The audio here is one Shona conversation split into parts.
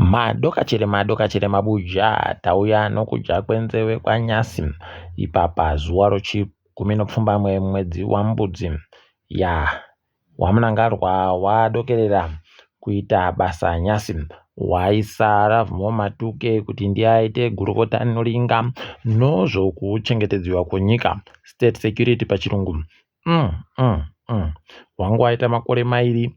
Madokachere madokachere mabuja tauya nokudya kwenzeve kwanyasi ipapa zuva rochigumi nopfumbamwe mwedzi waMbudzi ya waMnangarwa wadokerera kuita basa nyasi waisa Lovemore Matuke kuti ndiye aite gurukota rinoringa nozvokuchengetedziwa kwenyika state security pachirungu mm, mm, mm. Wangu waita makore mairi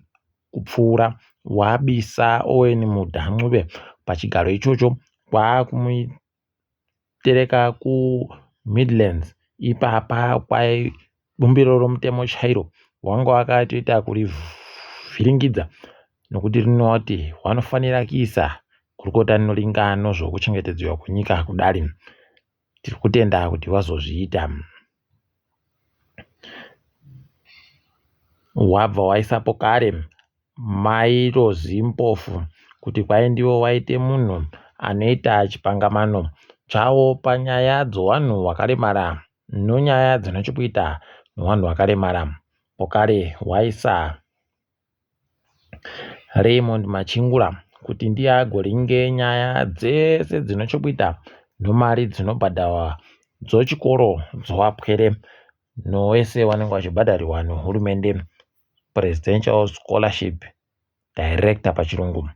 kupfuura wabisa Owen Mudha Ncube pachigaro ichocho kwaakumutereka kuMidlands ipapa kwai bumbiro romutemo chairo wanga wakatoita kurivhiringidza nokuti rinoti wanofanira kuisa gurukota rinoringana nozvokuchengetedzwa kwenyika kudari tiri kutenda kuti wazozviita Wabva waisapo kare mai Rozi Mpofu kuti kwai ndivo waite munhu anoita chipangamano chavo panyaya dzowanhu wakaremara nonyaya dzinochekuita nowanhu wakaremara. Pokare waisa Raymond Machingura kuti ndiye agoringe nyaya dzese dzinochekuita nomari dzinobhadharwa dzochikoro dzowapwere nowese wanenge wachibhadharirwa nehurumende Presidential Scholarship Director pachirungu.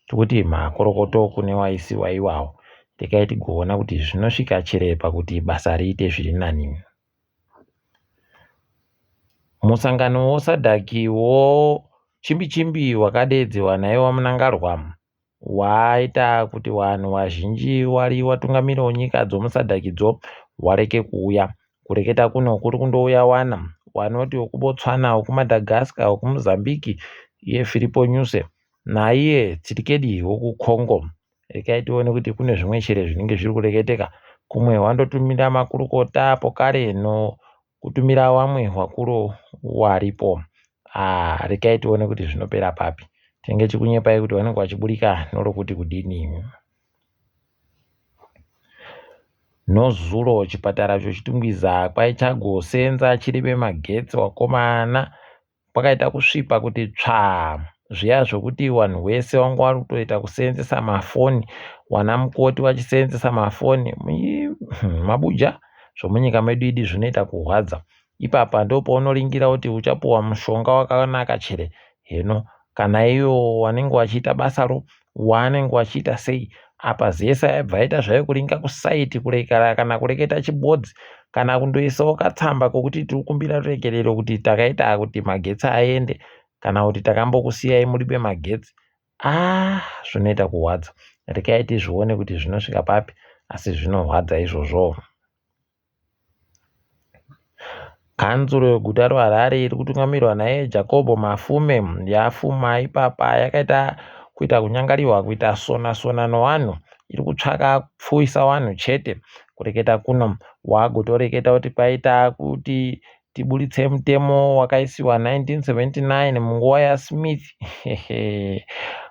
Tikuti makorokoto kune waisiwa iwawo rekai tigoona kuti zvinosvika chere pakuti basa riite zviri nani. Musangano woSADC wochimbi chimbi wakadeedzewa naiye waMnangagwa waita kuti vanhu vazhinji wari watungamiri wenyika dzomuSADC dzo wareke kuuya. Kureketa kuno kuri kundouya wana wanoti wekuBotswana, wekuMadagascar, wekuMozambique, iye Filipo Nyuse naiye Tshisekedi wekuCongo. Rekai tione kuti kune zvimwe chere zvinenge zviri kureketeka. Kumwe wandotumira makurukota apo kare no kutumira wamwe wakuru waripo. Ah, rekai tione kuti zvinopera papi. Tinenge tichikunyepai kuti vanenge vachiburika norokuti kudini. Nozuro chipatara choChitungwiza kwaichagosenza chiri vemagetsi wakomana kwakaita kusvipa kuti tsvaa zviya zvokuti vanhu wese wanga wari kutoita kuseenzesa mafoni wana mukoti wachiseenzesa mafoni mabuja zvomunyika medu idi zvinoita kurwadza ipapa ndopaunoringira kuti uchapuwa mushonga wakanaka chere heno kana iyo wanenge wachiita basaro waanenge wachiita sei apa zesa yaibva yaita zvayo kuringa kusaiti kurekara kana kureketa chibodzi kana kundoisawo katsamba kokuti tiri kukumbira ruregerero kuti takaita kuti magetsi aende kana kuti takambokusiyai muribe magetsi ah zvinoita kurwadza rekai tizvione kuti zvinosvika papi asi zvinorwadza izvozvo. Kanzuru yeguta reHarare iri kutungamirwa naiye Jacob Mafume yafuma ipapa yakaita kuita kunyangariwa kuita sona sona nevanhu iri kutsvaka kupfuwisa vanhu chete kureketa kuno wagotoreketa kuti kwaita kuti tiburitse mutemo wakaisiwa 1979 munguva yaSmith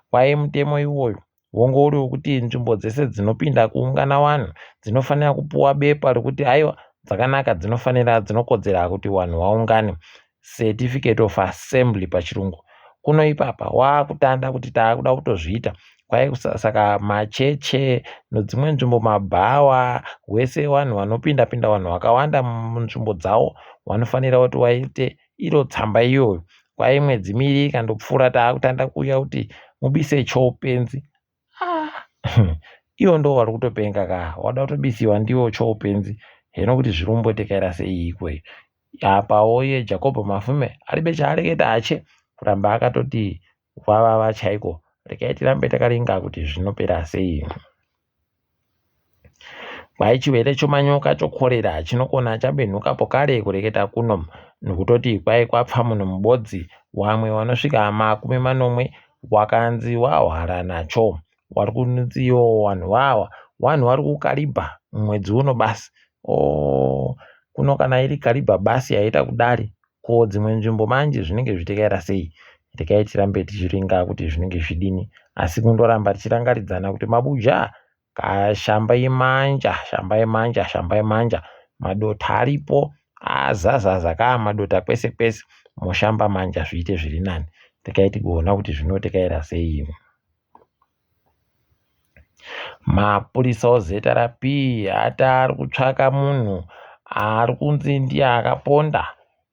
kwai mutemo iwoyu Wongo uri wekuti nzvimbo dzese dzinopinda kuungana vanhu dzinofanira kupuwa bepa rekuti aiwa dzakanaka dzinofanira dzinokodzera kuti vanhu vaungane certificate of assembly pachirungu kuno ipapa waakutanda kuti taakuda kutozviita kwai saka macheche nedzimwe nzvimbo mabhawa wese vanhu vanopinda pinda vanhu vakawanda munzvimbo dzavo vanofanira kuti vaite iro tsamba iyoyo kwai mwedzi miiri ikandopfuura taakutanda kuuya kuti mubise choupenzi ah. iwo ndo wari kutopenga ka wada kutobisiwa ndiwo choupenzi heno kuti zviri kumbotekaira sei ikweyo apawo iye Jacob Mafume aribe chaareketa hache kuramba akatoti vavava chaiko rekai tirambe takaringa kuti zvinopera sei Kwai chirwere chomanyoka chokorera chinokona chabenhuka pokare kureketa kuno nokutoti kwai kwapfa munhu mubodzi wamwe wanosvika makumi manomwe wakanzi wahwara nacho wari kunzi iwo wanhu wawa wanhu wari kukaribha mwedzi uno basi oo kuno kana iri karibha basi yaita kudari ko dzimwe nzvimbo manje zvinenge zvichitekaira sei rekai tirambe tichiringa kuti zvinenge zvidini asi kundoramba tichirangaridzana kuti mabuja Shambai manja, shambai manja, shambai manja. Madota aripo azazaza kaa madota kwese kwese. Moshamba manja zviite zviri nani. Rekai tigoona kuti zvinotekaira sei. Mapurisa oZRP ati ari kutsvaka munhu ari kunzi ndiye akaponda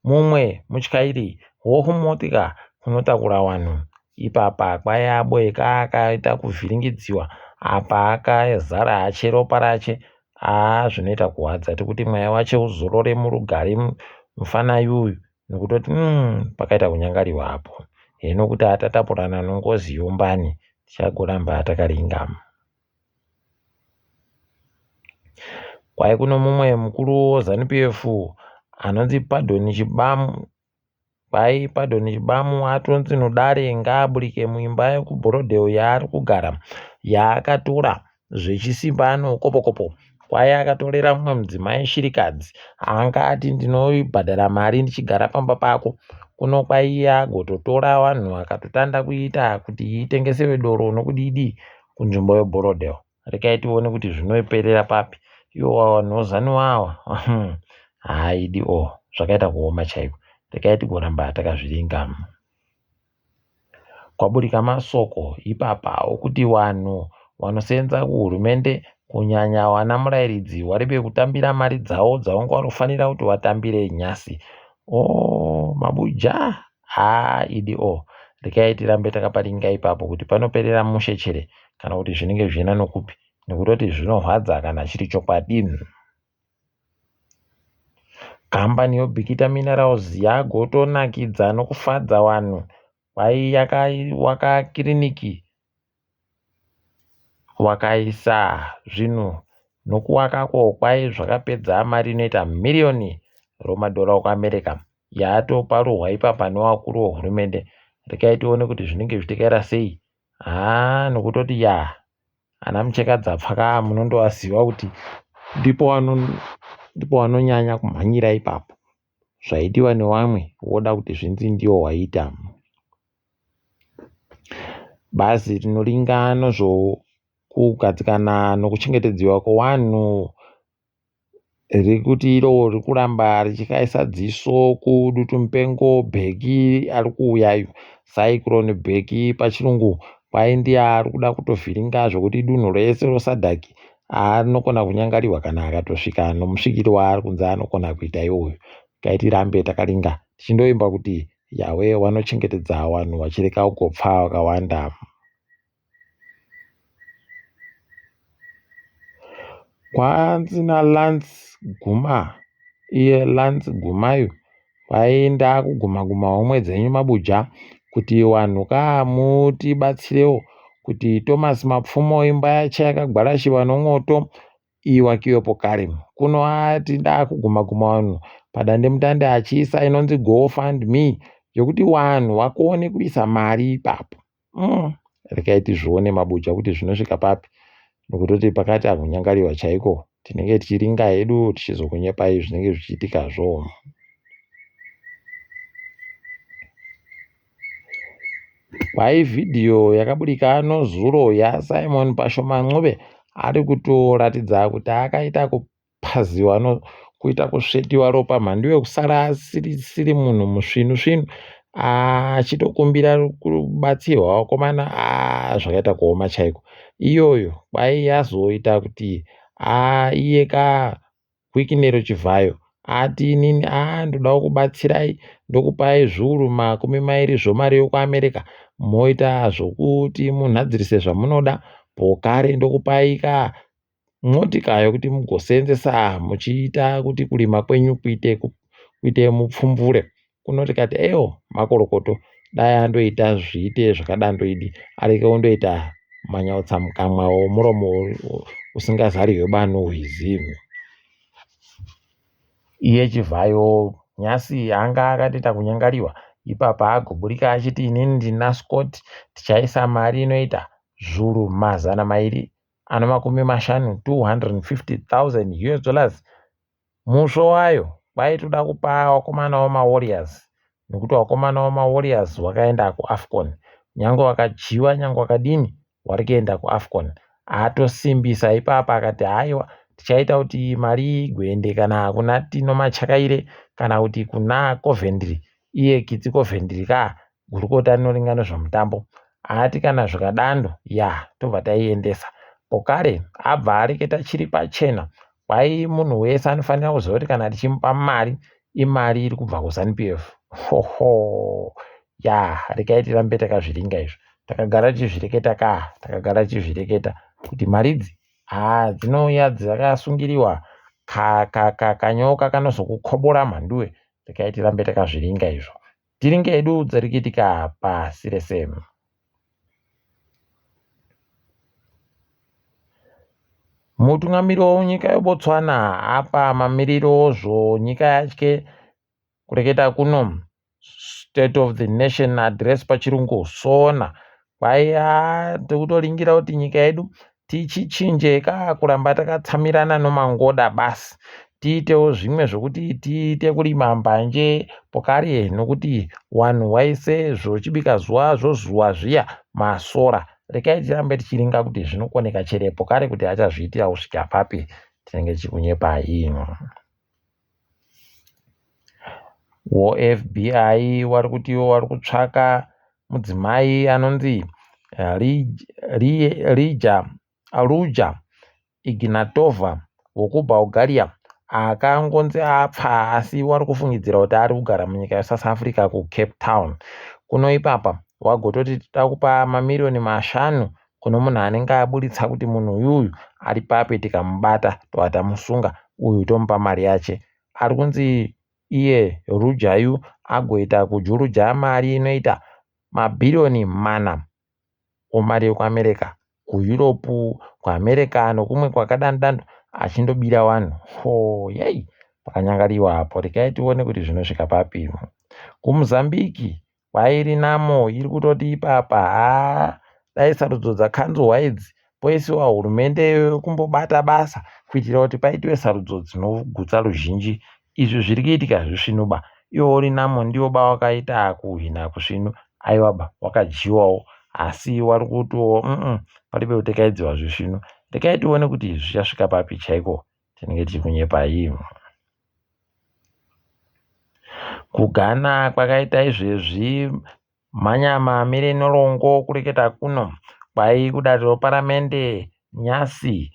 mumwe mutyairi wokumotika unotakura vanhu. Ipapa kwaiaboeka akaita kuvhiringidziwa apa akazara hache ropa rache. Haa zvinoita kurwadza tikuti mweya wache uzorore murugare mufana yuyu nokutoti pakaita kunyangariwa apo. Hino kuti atatapurana nongozi yombani tichagoramba takaringa. Kwai kuno mumwe mukuru weZanu PF anonzi Pardon Chibamu. Kwai Pardon Chibamu atonzi nodare ngaaburike muimba yekuBorrowdale yaari kugara yaakatora zvechisimba nokopokopo. Kwai akatorera mumwe mudzimai shirikadzi anga ati ndinoibhadhara mari ndichigara pamba pako. Kuno kwaiye agototora vanhu akatotanda kuita kuti itengesewe doro nokudidi kunzvimbo yeBorrowdale. Rekai tione kuti zvinoperera papi. Iwo vanhu veZanu awa haaidi o zvakaita kuoma chaiko. Rekai tigoramba takazviringa. Kwaburika masoko ipapa okuti vanhu vanosenza kuhurumende kunyanya vana murairidzi waribe kutambira mari dzavo dzavanga vanofanira kuti vatambire nyasi. Oh, mabuja haa idi o rekai tirambe takaparinga ipapo kuti panoperera mushe chere kana kuti zvinenge zvichienda nokupi nekutoti zvinorwadza kana chiri chokwadi. Kambani yoBikita Minerals yagotonakidza nokufadza vanhu kwai yakawaka kiriniki wakaisa zvinhu nokuwakako kwai zvakapedza mari inoita miriyoni romadhora okuAmerica yatoparurwa ipapa nevakuru vehurumende. Rekai tione kuti zvinenge zvichitekaira sei. Haa nokutoti ya ana muchekadzapfa ka munondovaziva kuti ndipo ndipo vanonyanya kumhanyira ipapo. Zvaitiwa nevamwe voda kuti zvinzi ndiwo waita. Bazi rinoringa nezvekugadzikana nokuchengetedziwa kwevanhu riri kuti iro riri kuramba richikaisa dziso kudutumupengo Bheki ari kuuya uyu. Cyclone Bheki pachirungu kwai ndiye ari kuda kutovhiringa zvekuti dunhu rese reSADC anokona kunyangariwa kana akatosvika nomusvikiro waari kunzi anokona kuita iwoyo. Regai tirambe takaringa tichindoimba kuti Yahweh wanochengetedza wanhu wachireka kugopfa wakawanda. Kwanzi naLance Guma, iye Lance Gumayu kwaenda kuguma guma homwe dzenyu mabuja kuti wanhu ka mutibatsirewo kuti Thomas Mapfumo imba yache yakagwarashiwa nomwoto iwakiwepo kare. Kuno ati ndakuguma guma vanhu padandemutande achiisa inonzi GoFundMe yokuti wanhu wakone kuisa mari ipapo. Regai tizvione mabuja kuti zvinosvika papi nokutoti pakati akunyangariwa chaiko tinenge tichiringa hedu tichizokunyepai zvinenge zvichiitikazvo. Kwai vhidhiyo yakaburika nozuro yaSimon Pashoma Ncube ari kutoratidza kuti akaita paziwa no kuita kusvetiwa ropa mhanduwe kusara asiri munhu musvinu svinu achitokumbira kubatsirwa vakomana zvakaita kuoma chaiko iyoyo kwai yazoita kuti iye ka Wicknero Chivhayo ati inini ndoda kukubatsirai ndokupai zviuru 20 zvomari yokuAmerica moita zvokuti munhadzirise zvamunoda pokare ndokupai ka motika yokuti mugoseenzesa muchiita kuti kurima kwenyu kuite kuite mupfumbure. Kuno tikati eyo makorokoto dai andoita zviite zvakadando idi areke kundoita manyautsa mukamwa womuromo usingazarirwe bani hwizi. Iye Chivhayo nyasi anga akatoita kunyangariwa ipapa agoburika achiti inini ndina Scott tichaisa mari inoita zvuru 250, 250,000 US dollars. Musvo wayo kwaitoda kupa vakomana vemaWarriors nekuti vakomana vemaWarriors vakaenda kuAfcon. Nyange vakadyiwa nyange vakadini vari kuenda kuAfcon. Atosimbisa ipapa akati haiwa tichaita kuti mari iyi igoende kana kuna Tino Machakaire kana kuti kuna Coventry. Iye Kitsi Coventry ka gurukota rinoringa nezvemutambo. Ati kana zvikadando ya tobva taiendesa. Pokare abva areketa chiri pachena kwai munhu wese anofanira kuziva kuti kana tichimupa mari imari iri kubva kuZanu PF. Hoho ya regai tirambe takazviringa izvo. Takagara tichizvireketa ka, takagara tichizvireketa kuti mari idzi haa dzinouya dzakasungiriwa kanyoka kanozokukobora mhanduwe. Regai tirambe takazviringa izvo. Tiringe hedu dziri kuitika pasi rese. Mutungamiri wenyika yeBotswana apa mamiriro zvonyika yake kureketa kuno State of the Nation Address pachirungu SONA kwaiya tikutoringira kuti nyika yedu tichichinje ka kuramba takatsamirana nomangoda basi tiitewo zvimwe zvokuti tiite kurima mbanje pokare nokuti wanhu waise zvochibika zuva zvozuwa zviya masora rekai tirambe tichiringa kuti zvinokoneka chere pokare kuti achazviitira kusvika papi tinenge tichikunyepai. Wo FBI wari kuti iwo wari kutsvaka mudzimai anonzi Lija Ruja Ignatova wekuBulgaria akangonzi apfa asi wari kufungidzira kuti ari kugara munyika yeSouth Africa kuCape Town. Kuno ipapa wagototi tida kupa mamiriyoni mashanu kuno munhu anenge aburitsa kuti munhu uyuyu ari papi tikamubata tobva tamusunga uyu tomupa mari yache. Ari kunzi iye Rujayu agoita kujuruja mari inoita mabhiriyoni mana omari yekuAmerica, kuEurope, kuAmerica nokumwe kwakadandando achindobira vanhu. Hoo yei pakanyangariwa apo regai tione kuti zvinosvika papi. KuMozambique kwairi namo iri kutoti ipapa haa dai sarudzo dzakanzurwa idzi poisiwa hurumende yekumbobata basa kuitira kuti paitwe sarudzo dzinogutsa ruzhinji. Izvi zviri kuitika zvisvinuba. Iwo uri namo ndiwo ba wakaita kuhwina kusvinu aiwa ba wakadyiwawo asi wari kutiwo mm paribe kutekaidziwa zvisvinu. Rekai tione kuti zvichasvika papi chaiko tinenge tichikunyepai. KuGhana kwakaita izvezvi manyama amire nerongo kureketa kuno kwai kudare reparamende nyasi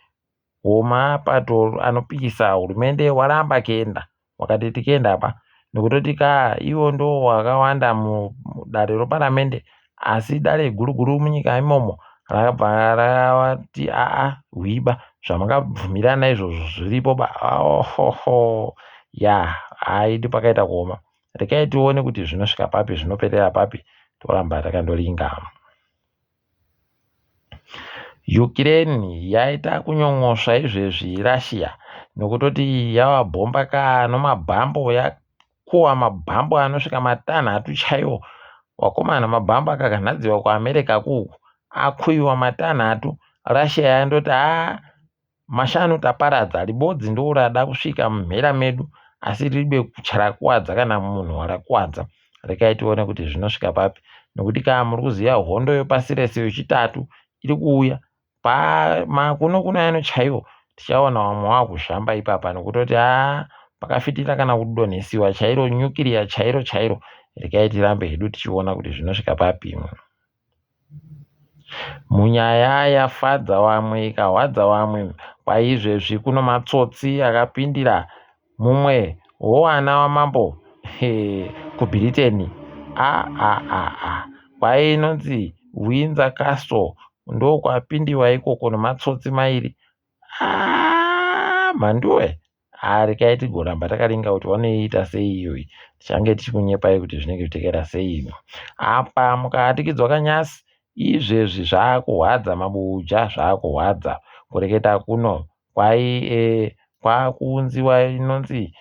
wemapato anopikisa hurumende waramba kuenda wakati tikuenda apa nekutoti ka ivo ndo wakawanda mudare reparamende asi dare guru guru munyika imomo rakabva rati aa hwiba zvamakabvumirana izvozvo zviripo ba ohoho ya haidi pakaita kuoma rekai tione kuti zvinosvika papi zvinoperera papi toramba takandoringa Ukraine yaita kunyon'osva izvezvi Russia nokutoti yavabhomba ka nomabhambo yakuwa mabhambo anosvika matanhatu chaiwo wakomana mabhambo akaganhadziwa kuAmerica kuku akuiwa matanhatu Russia yandoti haa Mashanu taparadza, ribodzi ndorada kusvika mumhera medu asi ribe charakuwadza kana munhu warakuwadza. Rekai tione kuti zvinosvika papi nekuti kana muri kuziva hondo yepasi rese yechitatu iri kuuya pamakuno kuno ano chaiwo tichaona vamwe vakuzhamba ipapa nekutoti haa pakafitira kana kudonhesiwa chairo nyukiriya chairo chairo. Rekai tirambe hedu tichiona kuti zvinosvika papi. Munyaya yafadza vamwe ikahwadza vamwe kwaizvezvi kuno matsotsi akapindira mumwe wowana wamambo kuBritain aaa kwai inonzi Windsor Castle ndokwapindiwa ikoko nematsotsi mairi mhanduwe Haa regai tigoramba takaringa kuti vanoiita sei iyoyi tichange tichikunyepai kuti zvinenge zvichitekaira sei apa mukahatikidzwa kanyasi izvezvi zvakuhwadza mabuja zvakuhwadza kureketa kuno kwai e, kwakuunziwa inonzi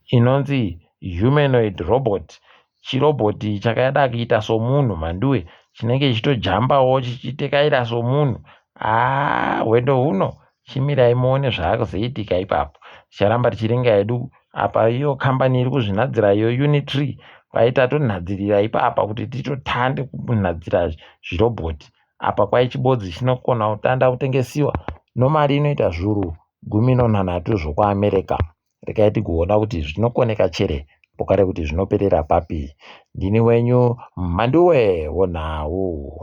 Inonzi humanoid robot. Chirobhoti chakada kuita somunhu mhanduwe chinenge chichitojambawo chichitekaira somunhu. Haa hwendo huno chimirai muone zvaakuzoitika ipapo. Ticharamba tichiringa hedu apa iyo kambani iri kuzvinhadzira iyo Unitree kwai tatonhadzirira ipapa kuti titotande kunhadzira zvirobhoti. Apa kwai chibodzi chinokona kutanda kutengesiwa nomari inoita zvuru 13 zvokuAmerica. Regai tigoona kuti zvinokoneka chere boka rekuti zvinoperera papi. Ndini wenyu Mhanduwe wonhau.